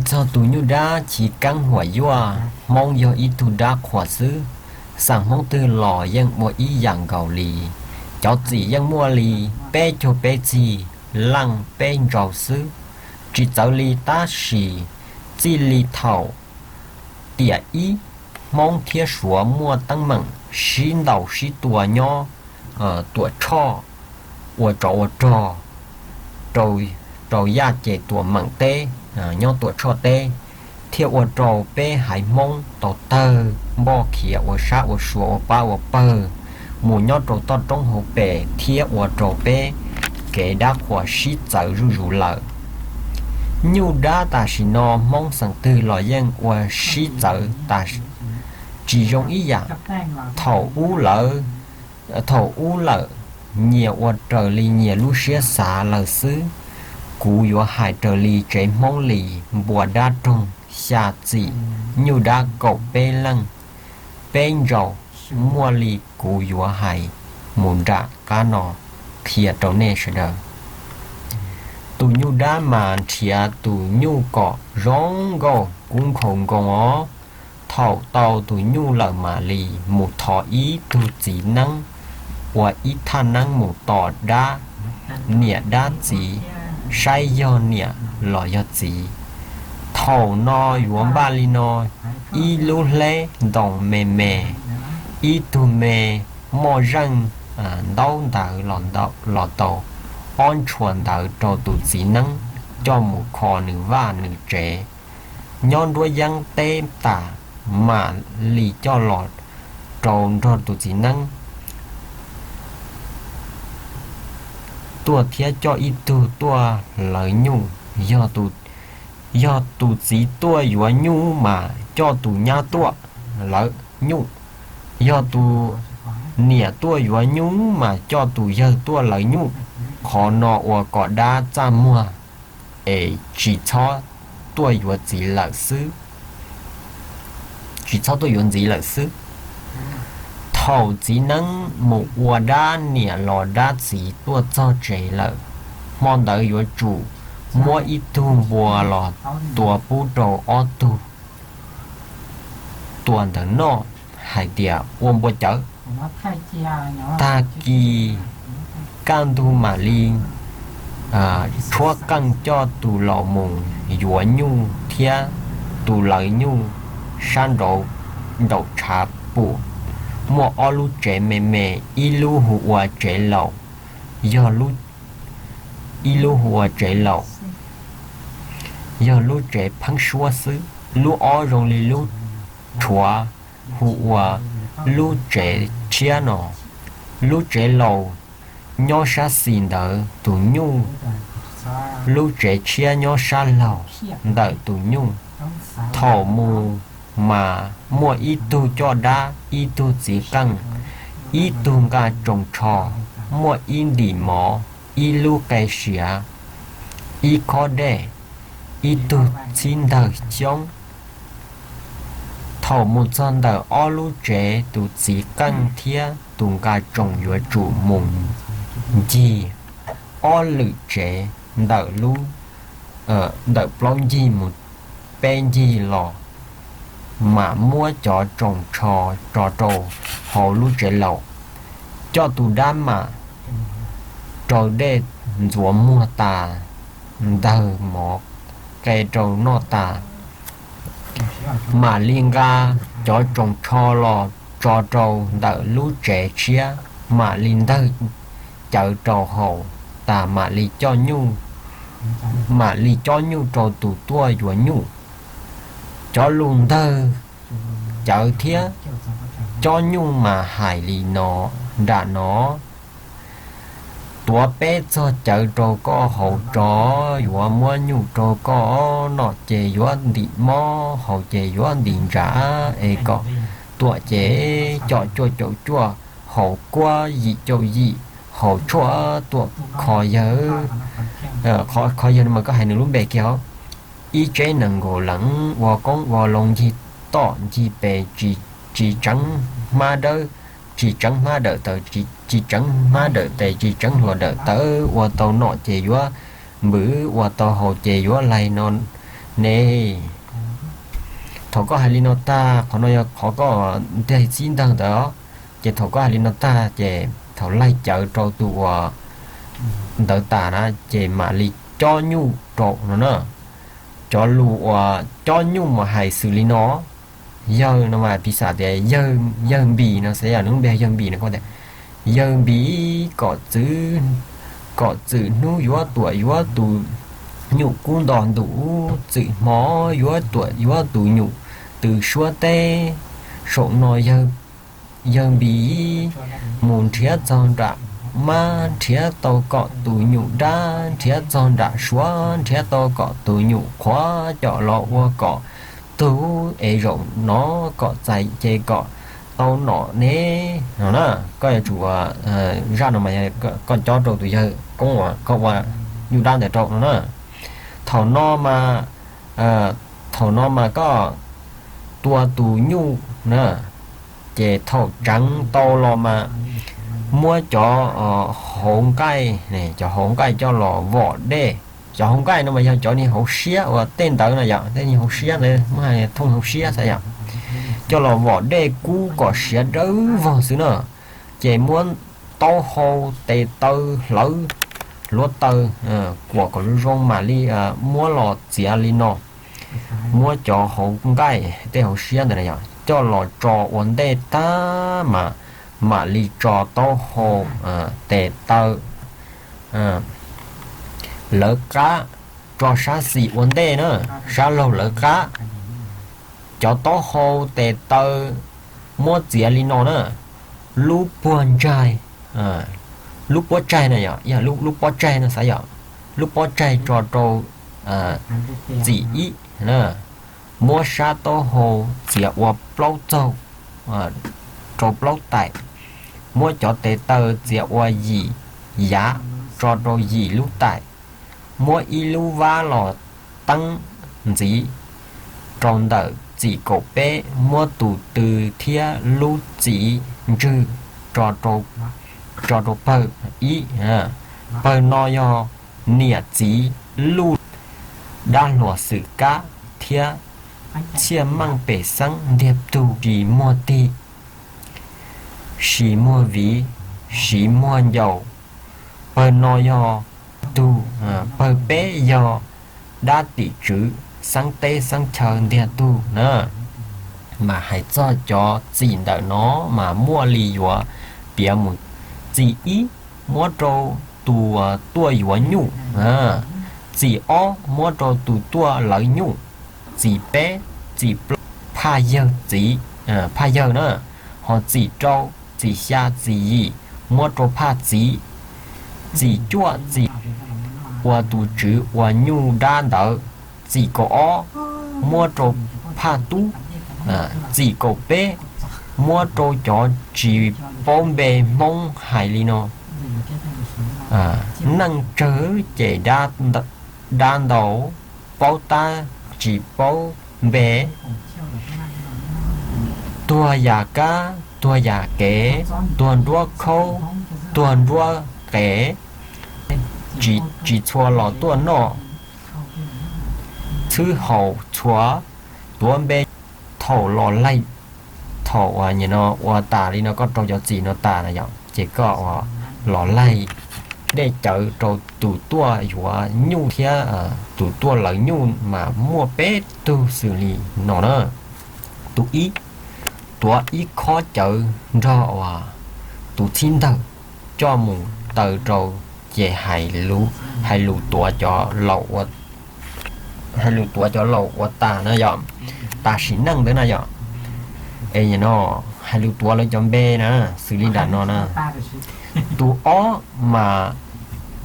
Txog tus nyuj dab chiv keeb huam yuaj, Hmoob yog ib tug dab qhuas xwb. Xam Hmoob twg los yeej ua ib yam nkaus li. Cov txim yeej muaj li peb caug peb txig, leej peb ntsaus xwb. Tsis txawv li tab sis txij li thaum tiam ib, Hmoob thiab Suav muaj teeb meem sib ntaus sib tua nyob Tuam Tshoj, ua tsov ua rog rau Yaj ces Tuam Meem teb, nyob Tuam Tshoj teb, thiaj ua rau peb haiv Hmoob tau tawg npoj khiav ua sab ua sua ua pab ua pawg mus nyob rau toj roob hauv pes thiab ua rau peb kev dab qhuas sib txawv zuj zus lawm. Nyuj dab tam sim no Hmoob xeem twg los yeej ua sib txawv tas tsis zoo ib yam. Thaum ub lawm, thaum ub lawm, nyias ua raws li nyias lub siab xav lawm xwb. Kuv yuav hais raws li tsev Hmoob li, npua dab roog xya txim, nyuj dab kaum peb leej, peb ntsaus, muaj li kuv yuav hais mus nram qab no qhia rau nej sawv daws. Tus nyuj dab mas nrhiav tus nyuj kom zoo nkauj kub nkhaus nkoos os. Thaum tau tus nyuj lawm mam li mus thov ib tug txiv neeb ua ib thaj neeb mus tos dab, niam dab txiv, saib yog niam los yog txiv. Thaum no yuav npaj li no: ib lub hleb ntoo me me, ib tug me moj zeej ntaub ntawv los tau, ob ntshua ntawv rau tus txiv neeb coj mus kho nws vaj nws tsev. Nyob nruab yeeb teb tas, mam li coj los rau nrog tus txiv neeb tuaj thiab coj ib tug tuaj lawv nyuj. Yog tus txiv tuaj yuav nyuj mas coj tus nyab tuaj lawv nyuj. Yog tus niam tuaj yuav nyuj mas coj tus yawg tuaj lawv nyuj. Qhov no ua kom dab txaj muag es tsis txhob tuaj yuav txiv lawm xwb, tsis txhob tuaj yuav ntxiv lawm xwb. Thaum txiv neeb mus ua dab niam los dab txiv tuaj txog tsev lawm, hmo ntawd yuav tsum muab ib tug npua los tua pub rau ob tug tua ntawd noj hais tias ua npua cawv. Tag kis kaj ntug mam li tshuab qeej coj tus laus mus yuav nyuj thiab tus lawv nyuj sab nraud nraum tshav pum. Muaj ob lub tsev me me, ib lub hu ua tsev laus, ib lub hu ua tsev laus, yog lub tsev pheeb suab xwb. Lub ob zoo li lub tshuav hu ua lub tsev tshiab no. Lub tsev laus nyob sab xis ntawd tus nyuj, lub tsev tshiab nyob sab laug ntawm tus nyuj. Thaum mus mas muaj ib tug coj dab, ib tug txiv qeej, ib tug nqa tsoos tsho, muaj ib ntim mov, ib lub qe siav, ib khob dej, ib tug txhib ntawg xyoob. Thaum mus txog ntawm ob lub tsev, tus txiv qeej thiab tus nqa tsoos yuav tsum mus ncig ob lwm tsev, ntawm plaub ncig mus peb ncig los, mam muab cov tsoos tsho tso rau hauv lub tsev laus. Coj tus dab mam rau dej ntxuav muag tas, ntawg mov qe rau noj tas, mam li nqa cov tsoos tsho los tso rau ntawm lub tsev tshiab, mam li ntawg cawv rau haus tas mam li coj nyuj, mam li cob nyuj rau tus tuaj yuav nyuj. Cov lus ntawg cawv thiab cob nyuj mas hais li no, nram no: Tuav peb txog cawv rau koj haus tso, yuav muab nyuj rau koj, nom ces yuav ntim mob, haus ces yuav ntim ntsa, es kom tuam ces com cuaj caum cuaj, haus kuab yim caum yim, haus tshuaj tuam kho yawg. Kho yawg no mas koj hais nws lub npe kiag os. Ib tsev nees nkaum leej ua koob ua loo ncig toj ncig pes, tsis tseev hmab dawb, tsis tseev hmab dawm taws, tsis tseev hmab dawm tes, tsis tseev hluas dawm taws, ua tau nom ces yuav npwv, ua tau haus ces yuav laig no, ne. Thaum koj hais li no tag, qhov no yog qhov koj tiag txib ntawg ntawd, ces thaum koj hais li no tag ces thaum laig cawv rau tus uas ntawd tas na, ces mam li cob nyuj rau no na. Cov lus uas cob nyuj mas hais xws li no, yawg no mas piv xam tias yawg Npis no xav yog nws lub npe yawg Npis no, tias yawg Npis kom txwm, kom txwm hnub yuav tuam yuav tus nyuj kub nto ntuj, txwm hmo yuav tuam yuav tus nyuj tw suab teb. Saum no yawg Npis mus nrhiav txog nram mab, nrhiav tau kom tus nyuj dab, nrhiav txog nram suav, nrhiav tau kom tus nyuj qhuav, coj los ua kom tug es zaum no kom txais ces kom tau nom ne. No na, koj yuav tsum, zaj no mas koj cob rau tus yawg koob uas koj ua nyuj dab ntawd rau no na. Thaum no mas, thaum no mas koj tua tus nyuj na, ces thaum tseev tau los mas muab cov hauv nqaij, cov hauv nqaij coj los vom dej. Cov hauv nqaij no mas yog cov niag hauv siab uas tej ntawd no yom, tej niag hauv siab ntawd muab hais thooj hauv siab xav yom, coj los vom dej kub kom siav dawb vog xwb na. Ces muab taub hau, tes taw, hlawv, hluav taws, kuam kom zoo zoo mam li muab los txiav li no. Muab cov hauv nqaij tej hauv siab ntawd na yom coj los tso ua ntej tag mas mam li tso taub hau, tes taw, lawv qab, tso sab xis ua ntej na, sab laug lawv qab. Cov taub hau tes taw muab txiav li no na, lub puag ntsaig, lub pob tsaig no yog lub pob tsaig no xav yom, lub pob tsaig tso rau txim ib, muab sab taub hau txiav ua plaub txaug rau plaub tais, muab cov tes taw txiav ua yim yav tso rau yim lub tais, muab ib lub vab los teeb ntxiv rau ntawm txim kaum peb, muab tus tw thiab lub txiv ntswg tso rau pawg ib. Pawg no yog niam txiv luj, dab hluas xwm kab thiab txhiaj meej pem xeeb ntiag tug, tsis muag tig, sis muag viv, siv muag ncaus. Pawg no yog tug, pawg peb yog dab tim tswv xeeb teb xeeb chaw ntiag tug na. Mas hais txog cov txim ntawm no mas muaj li yuav piav mus. Txim ib muab rau tus tuaj yuav nyuj, txim ob muab rau tus tuaj lawv nyuj, txim peb, txim plaub phaj yawg txiv, phaj yawg na, ho txim rau, txim xya, txim yim muab rau phaj txiv, txim cuaj, txim ua tus tswv uas nyuj dab ntawd, txim kaum ob muab rau phaj tub, txim kaum peb muab rau cov tsis paub npe. Hmoob hais li no, neej tsawg ces dab ntau, paub tab tsis paub npe. Tuag yam kab, tuag yam kev, tuag nruab khaub, tuag nruab qe, tsis txhua los tuaj noj, txhwb haus txhua, tuav npe. Thaum los laig, thaum ua tas li no koj rau cov txim no tas na yom, ces koj los laig dej cawv rau tus tuaj yuav nyuj thiab tus tuaj lawv nyuj mas muaj peb tug xws li no na. Tus ib, tuav ib khob cawv nrog uas tus txhib ntawg coj mus taw rau, ces hais lus tuav cov laus ua, hais lus tuav cov laus ua tas na yom, tas sim neej ntawd na yom. Es no hais lus tuav lawv cov npe na, xws li nram no na. Tus ob mas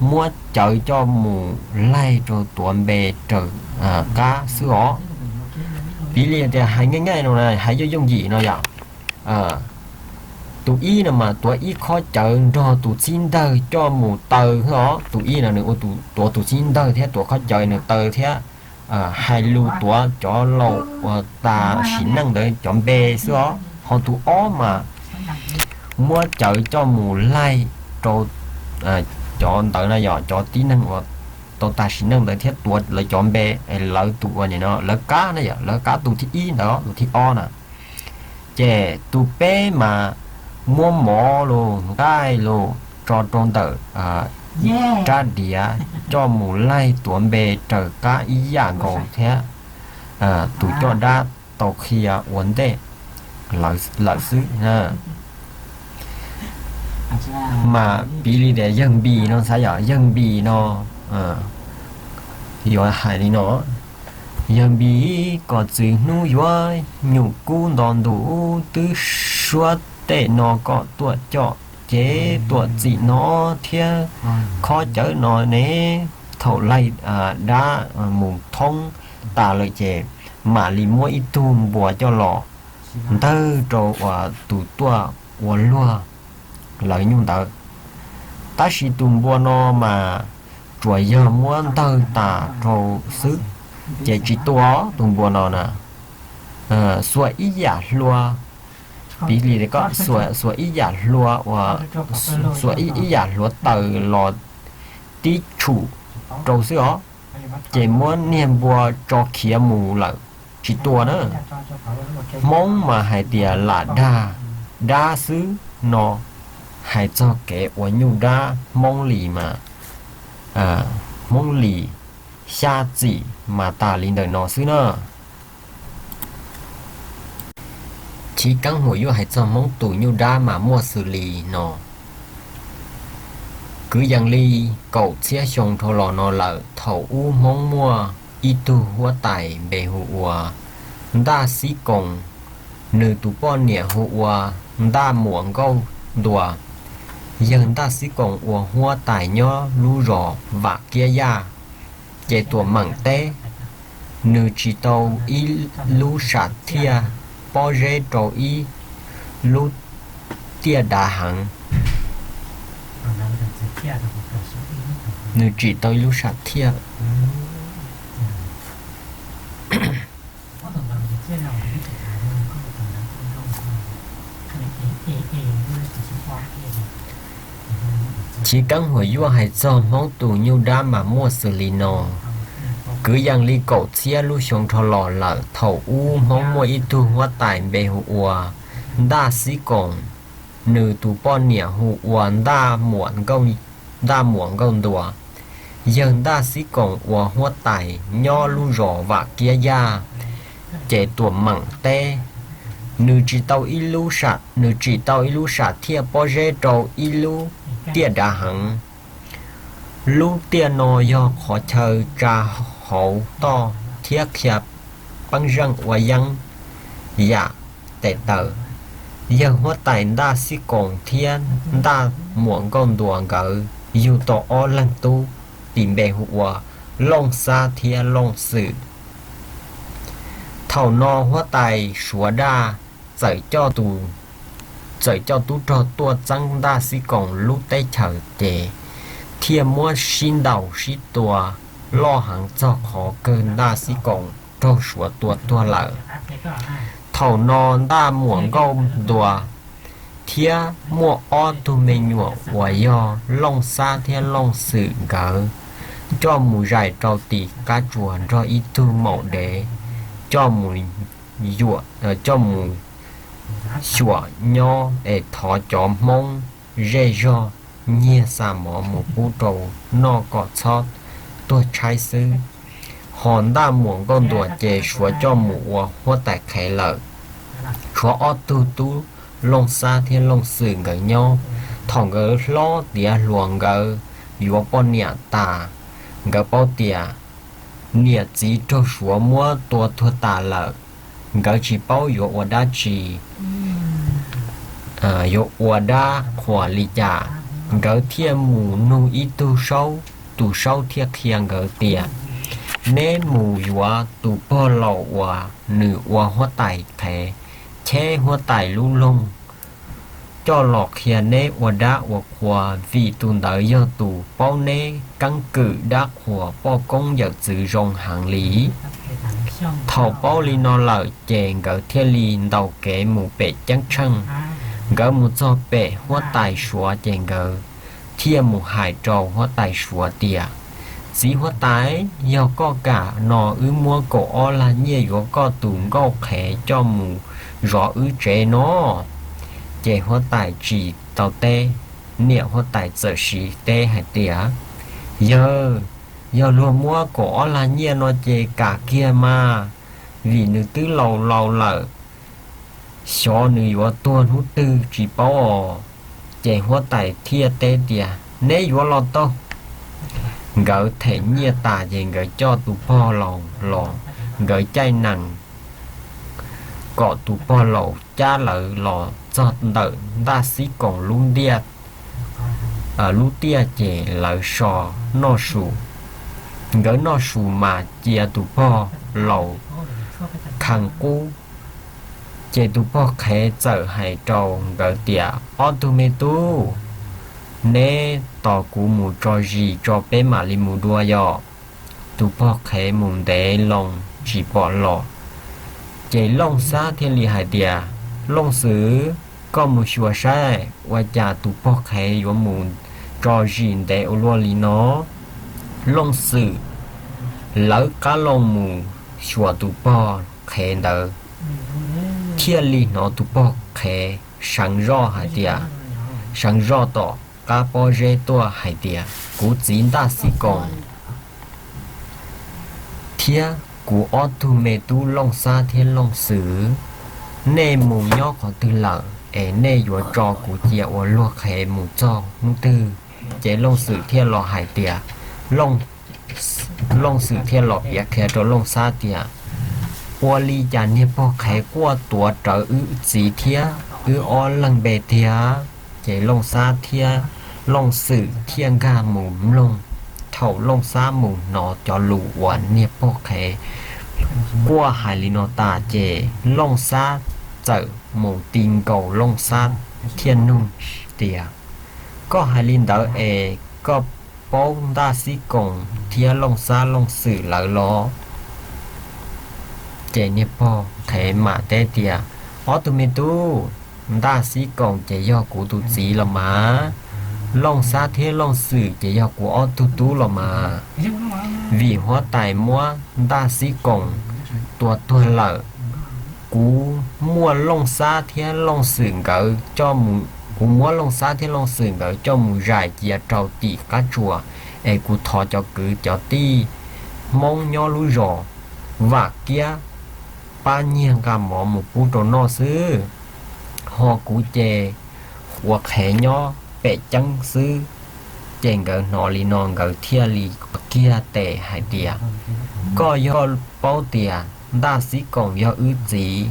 muab cawv coj mus laig rau tuav npe raws qab xwb os. Piv li tias hais nyaij nyaij no na, hais yooj yooj yim no yom. Tus ib no mas tuav ib khob cawv nrog tus txhib ntawg coj mus taw xwb os. Tus ib no nws ua tuav tus txhib ntawg thiab tuav khob cawv nws taw thiab hais lus tuav cov laus uas tas sim neej ntawd cov npe xwb os. Ho tus ob mas muab cawv coj mus laig rau cov ntawd na yom, cov tib neeg uas tau tag sim neej ntawd thiab tuav lawv cov npe, lawv tus uas nim no lawv kab na yom, lawv kab tus thib ib ntawd, tus thib ob na. Ces tus peb mas muab mov los nqaij los tso rau ntawm rab diav coj mus laig tuav npe raws kab ib yam nkaus thiab tus coj dab tau qhia ua ntej lawm xwb. Mas piv li tias yawg Npis no xav yom, yawg Npis no yuav hais li no: Yawg Npis, kom txwm hnub yuav nyuam kub nto ntus, twb suab tej no kom tuaj coj cev tuaj txim no thiab khob cawv no ne. Thaum laig dab mus thoob tas lawm ces mam li muab ib tug npua coj los ntawg rau uas tus tuaj ua luag lawv nyuj ntawd. Tab sis tus npua no mas tsuas yog muab ntawg tas rau xwb, ces tsis tua tus npua no na. Xuas ib yam hlua, piv li ko, xuas ib yam hlua uas, xuas ib yam hluav taws los tib tshum rau xwb os, ces muab niag npua tso khiav mus lawm, tsis tua na. Hmoob mas hais tias lam dag dab xwb no, hais txog kev ua nyuj dab Hmoob li mas, Hmoob li xya txim mas tas li ntawm no xwb na. Chiv Keeb Huam Yuaj hais txog Hmoob tus nyuj dab mas muaj xws li no. Kwv yees li kaum txhiab xyoo dhau los no lawm, thaum ub Hmoob muaj ib tug huab tais npe hu ua Ntaj Xib Koos, nws tus poj niam hu ua Ntaj Muam Nkauj Ntuas. Yawg Ntaj Xib Koos ua huab tais nyob lub zos Vam Kiab Yaj, ces tuam meem teb, nws tsis tau ib lub sam thiaj pob zeb rau ib lub tiaj dav heev. Nws tsis tau ib lub sam thiaj. Chiv Keeb Huam Yuaj hais txog Hmoob tus nyuj dab mas muaj xws li no. Kwv yees li kaum txhiab lub xyoo dhau los lawm, thaum ub Hmoob muaj ib tug huab tais npe hu ua Ntaj Xib Koos, nws tus poj niam hu ua Ntaj Muam Nkauj Ntuas. Yawg Ntaj Xib Koos ua huab tais nyob lub zos Vam Kiab Yaj, ces tuam meem teb, nws tsis tau ib lub sam, nws tsis tau ib lub sam thiaj pob zeb rau ib lub tiaj dav heev. Lub tiaj no yog qhov chaw tsa hauv toj thiab qhia peeb zeej ua yeeb yam tes taw. Yawg huab tais Ntaj Xib Koos thiab Ntaj Muam Nkauj Ntuas nkawd yug tau ob leeg tub, tis npe hu ua Looj Xab thiab Looj Xwm. Thaum no huab tais Suav Daj txawm coj tub rog tuaj txeeb Ntaj Xib Koos lub teb chaws ces thiaj muab sib ntaus sib tua loj heev txog qhov kawg Ntaj Xib Koos raug Suav tua tuag lawm. Thaum no Ntaj Muam Nkauj Ntuas thiab muaj ob tug me nyuam uas yog Looj Xab thiab Looj Xwm nkawd coj mus zais rau tim qab tsuas nrog ib tug maum dev coj mus yuam, coj mus xyuam nyob es thov cov Hmoob zej zog nyiag xa mov mus pub rau noj kom txhob tuag tshaib xwb. Ho Ntaj Muam Nkauj Ntuas ces Suav coj mus ua huab tais qhev lawm, tshuav ob tug tub Looj Xab thiab Looj Xwm nkawd nyob. Thaum nkawd hlob tiav hluas nkawd yuav poj niam tas, nkawd paub tias niam txiv raug Suav muab tua tuag tas lawm, nkawd tsis paub yuav ua dab tsi, yuav ua dab qhuas li cas, nkawd thiaj mus nug ib tug saub, tus saub thiaj qhia nkawd tias, neb mus yuav tus pog laus uas nws ua huab tais qhev, cheb huab tais lub loog coj los qhia neb ua dab ua qhua, vim tus ntawd yog tus paub neb keeb kwm dab qhuas poj koob yawm txwv zoo heev li. Thaum paub li no lawm ces nkawd thiaj li ntaus kev mus pem ceeb tsheej. Nkawd mus txog pem huab tais Suav ces nkawd thiaj mus hais rau huab tais Suav tias, Txiv huab tais, yog koj kam no wb muab kaum ob lag nyiaj yuav koj tus nkauj qhev coj mus zov wb tsev no. Ces huab tais tsis tau teb, niam huab tais txawm siv teb hais tias, Yawg, yog luag muab kaum ob lag nyiaj no ces kam kiag mas, vim nws twb laus laus lawm, xyov nws yuav tuag hnub twg tsis paub os. Ces huab tais thiaj teb tias, Neb yuav los tau. Nkawd them nyiaj tas ces nkawd coj tus pog laus los, nkawd caij nees kom tus pog laus cab lawv los txog ntawm Ntaj Xib Koos lub tiaj, lub tiaj ces lawv so noj su. Nkawd noj su mas cia tus pog laus khaws qub. Ces tus pog qhev txawm hais rau nkawd tias, Ob tug me tub, neb tos kuv mus tso zis tso peb mam li mus dua yom. Tus pog qhev mus ntev loo tsis pom los. Ces Looj Xab thiaj li hais tias, Looj Xwm, koj mus xyuas saib ua cas tus pog qhev yuav mus tso zis ntev ua luaj li no. Looj Xwm lawv qab loo mus xyuas tus pog qhev ntawd, thiaj li hnov tus pog qhev seev zoj hais tias, seev zoj tom qab pob zeb tuaj hais tias, Kuv txiv Ntaj Xib Koos thiab kuv ob tug me tub Looj Xab thiab Looj Xwm, nej mus nyob qhov twg lawm es nej yuav tso kuv cia ua luag qhev mus txog hnub twg? Ces Looj Xwm thiaj los hais tias, Looj Xwm thiaj los piav qhia rau Looj Xab tias, Ua li cas niag pog qhev quaj tuav rawv wb txiv thiab wb ob leeg npe tiag? Ces Looj Xab thiab Looj Xwm thiaj nkag mus mloog. Thaum Looj Xab mus hnov cov lus uas niag pog qhev quaj hais li no tas ces Looj Xab txawm mus ti nkaus Looj Xab thiaj nug tias, Koj hais li ntawd es koj paub Ntaj Xib Koos thiab Looj Xab Looj Xwm lawv los? Ces niag pog qhev mam teb tias, Ob tug me tub, Ntaj Xib Koos ces yog kuv tus txiv los mas, Looj Xab thiab Looj Xwm ces yog kuv ob tug tub los mas. Vim huab tais muab Ntaj Xib Koos tua tuag lawm, kuv muab Looj Xab thiab Looj Xwm nkawd, kuv muab Looj Xab thiab Looj Xwm nkawd coj mus zais cia rau tim qab tsuas, es kuv thov cov kwv cov tij Hmoob nyob lub zos Vam Kiab pab nyiag nqa mov mus pub rau noj xwb, ho kuv ces ua qhev nyob pem ceeb xwb. Ces nkawd hnov li no nkawd thiaj li kiag tes hais tias, Koj yog paub tias Ntaj Xib Koos yog wb txiv,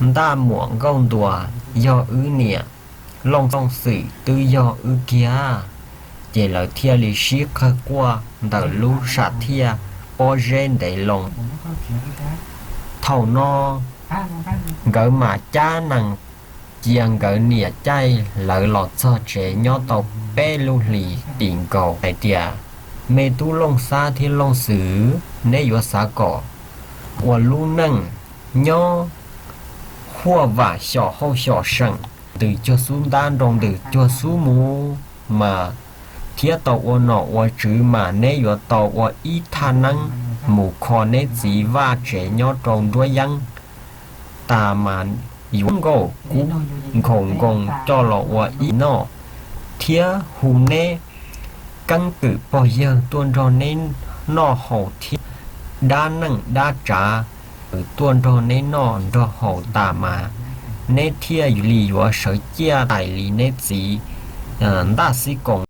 Ntaj Muam Nkauj Ntuas yog wb niam, Looj Xwm twb yog wb kiag. Ces lawv thiaj li sib qawg quaj ntawm lub sam thiaj pob zeb ntev loo. Thaum no nkawd mam cab nees cia nkawd niam caij lawv los txog tsev nyob tau peb lub hlis tim nkaus hais tias, Me tub Looj Xab thiab Looj Xwm, neb yuav xav kom ua lub neej nyob huaj vam xyom hauj xyom seem, ntws cuag xub ntab nroo ntws cuag xub mus mas, thiab tau ua nom ua tswv mas neb yuav tau ua ib thaj neeb mus kho neb txiv vaj tsev nyob rau nruab yeeb tas mas yuav nkauj kub nkhaus nkoos coj los ua ib noj, thiab hu neb keeb kwm pog yawg tuaj nrog neb noj haus thiab dab neej dab tsav tuaj nrog neb noj nrog haus tas mas, neb thiaj li yuav sawv ciaj tais li neb txiv Ntaj Xib Koos.